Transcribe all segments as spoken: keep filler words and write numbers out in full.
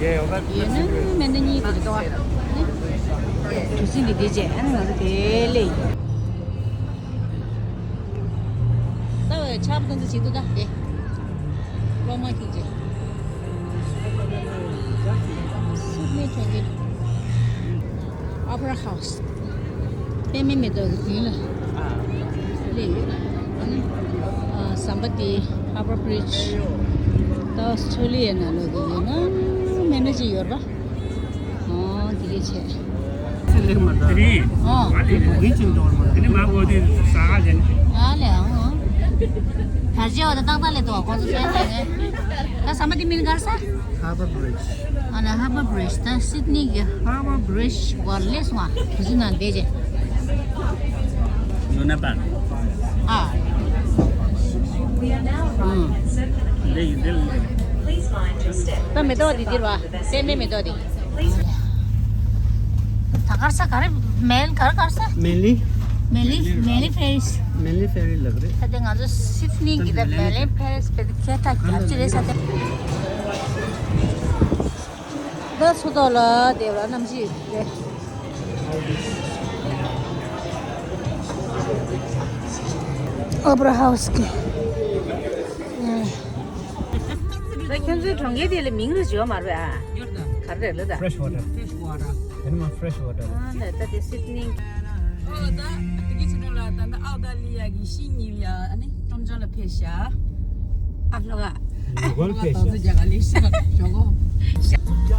ཡོད་ན་མེད་ན་གཉིས་དེ་རེད་དོ། གྲུ་གཟིངས་ཀྱི་འདི་བྱས་ཨ་ནི་ང་ཚོ་དེ་སླེབས་ཡིན། ད་བས་ཆར་པ་ཙམ་ཙམ་བྱེད་འདུག་ད་དེ། གློག་དམར་ཁྱེར་བྱས། སིད་ནི་གྲོང་ཁྱེར། Opera House། པད་མའི་མེ་ཏོག་གི་མདུན་ལ་སླེབས་ཡོད། ཨ་ནི་ཟམ་པ་དེ་Harbour Bridge། ད་ཨོ་སི་ཁྲུ་ལི་ཡའི་ནང་ལོགས་ཀྱི་ཡིན་ན་མེད་ན་ཅིག་ཡོད་རེད་པ། ཨོ་དེ་གས་བྱས། ཨོ། དེ་ནི་མ་འོ་དེ་ཟ་ག་ཟེར་ནི། ཨ་ལས་ཨང་། བར་ཆད་འོ་ད་ཏག་ཏག་ལས་འདུག་ཁོང་ཚོ་ཚོན་ལས་ངས། ད་ཟམ་པ་དེ་མིན་གར་ས། Harbour Bridge། ཨ་ལ་Harbour Bridge། ད་སིད་ནི་གི་Harbour Bridge་བར་སླེབས་སོང་ཨ། དུས་ཚོད་ནང་བསྡད་རྗེས། ལུ་ན་པ། ཨ། ཨུམ། འདི་ཡིན་འདི་ལ། ད་མེ་ཏོག་འདི་འདིར་བ། པད་མའི་མེ་ཏོག་འདི། ད་གར་ས་ག་རེ་མེན་ག་རེ་གར་ས། མེན་ལི། མེན་ལི་མེན་ལི་ཕེ་རི་སི། མེན་ལི་ཕེ་རི་ལགས་རེད། ད་ལྟ་ང་ཚོ་སིད་ནི་གི་ད་མེན་ལི་ཕེ་རི་སི་བེད་ཁྱེད་ད་རྒྱབ་ཅི་རེད་ས་དེ། ད་མཚོ་ཐོག་ལ་བསྡད་པ་གནམ་གཤིས་རེད། Opera House་གི། ད་ཁྱོད་ཚོའི་གྲོང་ཁྱེར་དེ་ལ་མིང་རེ་བརྗོད་མ་རེད་ཨ། ག་རེ་རེད་ལ་ད། Fresh water. Fresh water. ཨ་ནི་མ་fresh water། ཨ་ནི་ད་དེ་སིད་ནི། ཨོ་ད་དེ་གི་ཆེད་ལ་ད་ད་ཨའོ་ད་ལི་ཡ་གི་ཤི་ཉིལ་ཡ་ཨ་ནི་སྟོང་ཆ་ལ་ཕེབས་ཤག་ཨ་ལོ་ག་ནུ་གོལ་ཕེབས་ཤག་ཏོག་ཙམ་རྒྱ་གར་ལི་ཤག་ཞོག་གོ། ཨོ་སི་ཁྲུ་ལི་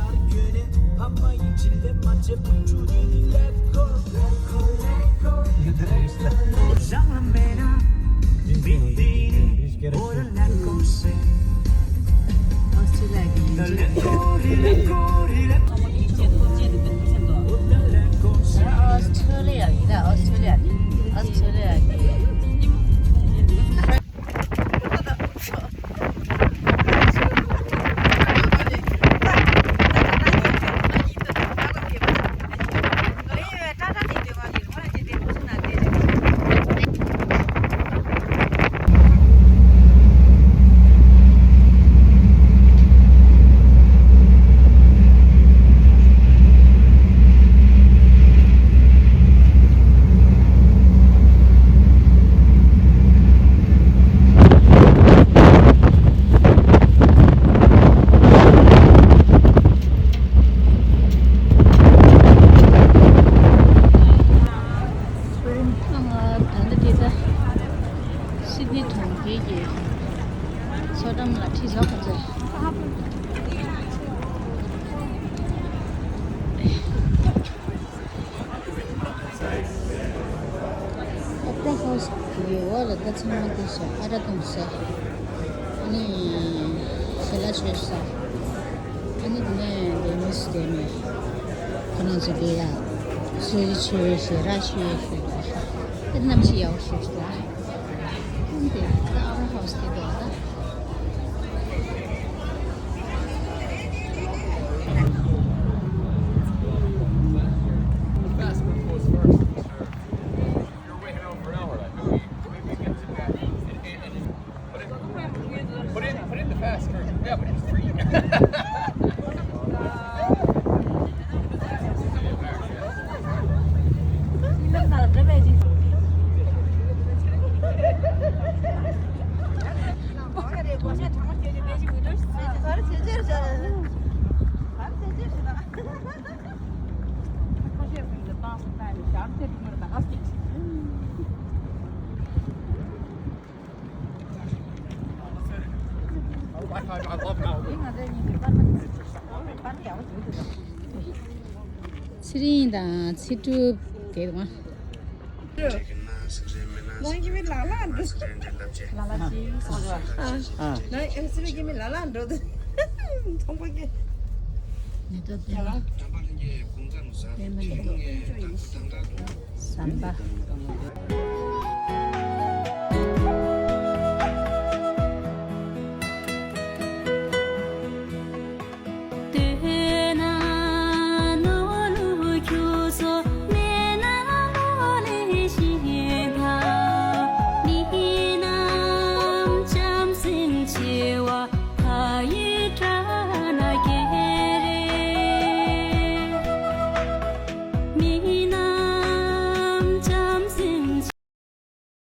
ཡ་གི་ཡིན་གཅིག་ཨོ་སི་ཁྲུ་ལི་ཡ་གི་ད་ཨོ་སི་ཁྲུ་ལི་ཡ་གི་ཨོ་སི་ཁྲུ་ལི་ཡ་གི། ད་ལྟ་འདི་ད་སིད་ནི་གྲོང་ཁྱེར་གྱི་མཚོ་འགྲམ་ལ་ཁྲིད་ཆོག་ག་ཚོད། ཨོ་པེ་ར་ཧའུ་སི་གི་འོག་ལ་ད་ཚང་མ་འདུག་ཤག་ཨ་ར་འཐུང་ས། ཨ་ནི་ཞལ་ལག་མཆོད་ས། ཨ་ནི་དེ་ནས་དེ་མི་སུ་དེ་ནས་ཁོ་རང་ཚོ་དེ་ཡ་གསོལ་རས་མཆོད་ཞལ་རས་མཆོད་ཞུ་འདུག་ཤག་དེ་གནམ་གཤིས་ཡག་པོ་ཞིག་འདུག་ཨ་ནི་དེ་ད་ཨ་པེ་ར་ཧའུ་སི་དེ་འདུག་ཨ་ད། Fast food goes first. You're waiting around for an hour, like, okay, maybe we can sit back and, and, and just put it, put it, put it in the fast first. Yeah, but it's free. ཚེ་རིང་དང་ཚེ་སྒྲུབ་དེ་དང་། ལགས་ལགས་འགྲོ། ལགས་ལགས་ཅིག་ཨ། ལགས་ཨ་ཚེ་རིང་གི་མི་ལགས་ལགས་འགྲོ་འདུག་མཐོང་པ་ཀྱེ། ཉེ་དུ་པད་མ། པད་མ་ཉེ་དུ། ཟམ་པ།